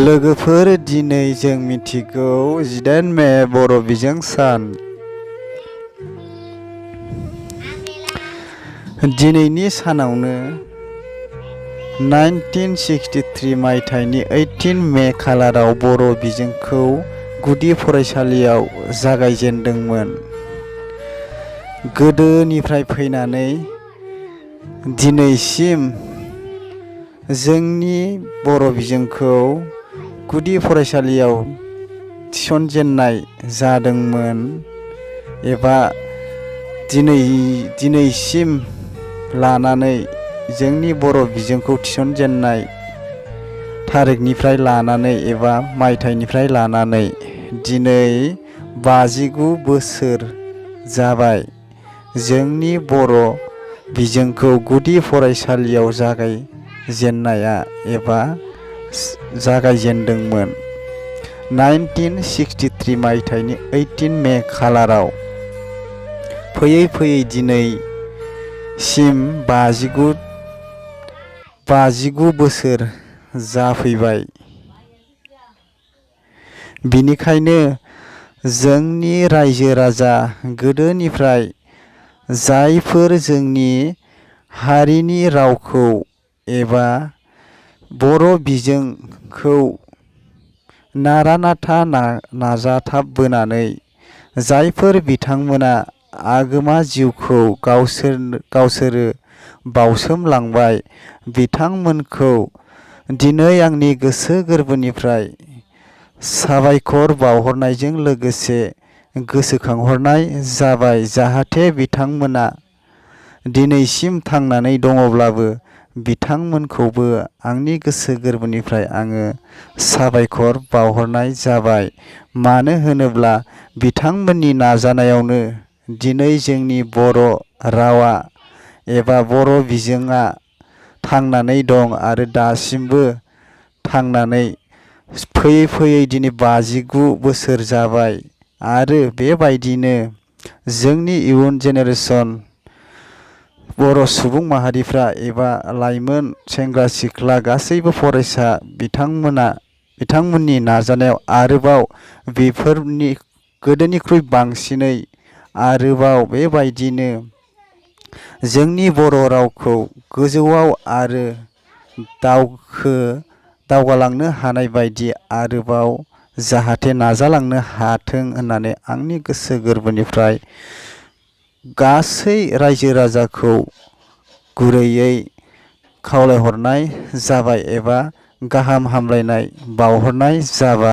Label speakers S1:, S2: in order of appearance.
S1: लोगोफोर, दिनै जों मिथिगौ 18 मे बर' बिजों सान। दिनैनि सानावनो 1963 मायथाइनि 18 मे खालाराव बर' बिजोंखौ गुदि फरायसालियाव जागायजेनदोंमोन। गोदोनिफ्राय फैनानै दिनैसिम जोंनि बर' बिजोंखौ गुदि फरायसालियाव थिसनजेननाय जादोंमोन एबा दिनैसिम लानानै जोंनि बर' बिजोंखौ थिसनजेननाय थारिखनिफ्राय लानानै एबा मायथाइनिफ्राय लानानै दिनै 59 बोसोर जाबाय जोंनि बर' बिजोंखौ गुदि फरायसालियाव जागायजेननाया एबा जागायजेनदोंमोन 1963 मायथाइनि 18 मे खालाराव। फैयै फैयै दिनैसिम 59 बोसोर जाफैबाय। बिनिखायनो जोंनि रायजो राजा गोदोनिफ्राय जायफोर जोंनि हारिनि रावखौ एबा बर' बिजोंखौ नारा नाथा नाजाथाबबोनानै जायफोर बिथांमोना आगोमा जिउखौ गावसोरो बाउसोमलांबाय, बिथांमोनखौ दिनै आंनि गोसो गोरबोनिफ्राय साबायखर बावहरनायजों लोगोसे गोसोखांहरनाय जाबाय, जाहाथे बिथांमोना दिनैसिम थांनानै दङब्लाबो बिथांमोनखौबो आंनि गोसो गोरबोनिफ्राय आङो साबायखर बावहरनाय जाबाय। मानो होनोब्ला बिथांमोननि नाजानायावनो दिनै जोंनि बर' रावा एबा बर' बिजोङा थांनानै दं आरो दासिमबो थांनानै फैयै फैयै दिनै 59 बोसोर जाबाय आरो बेबायदिनो जोंनि इयुन जेनेरेसन बर' सुबुं माहारिफ्रा एबा लाइमोन सेंग्रा सिख्ला गासैबो फरायसा बिथांमोननि नाजानायाव आरोबाव बेफोरनि गोदोनिख्रुइ बांसिनै आरोबाव बेबायदिनो जोंनि बर' रावखौ गोजौआव आरो दावगालांनो हानाय बायदि आरोबाव जाहाथे नाजालांनो हाथों होननानै आंनि गोसो गोरबोनिफ्राय गासै रायजो राजाखौ गुरैयै खावलायहरनाय जाबाय एबा गाहाम हामलायनाय बावहरनाय जाबाय।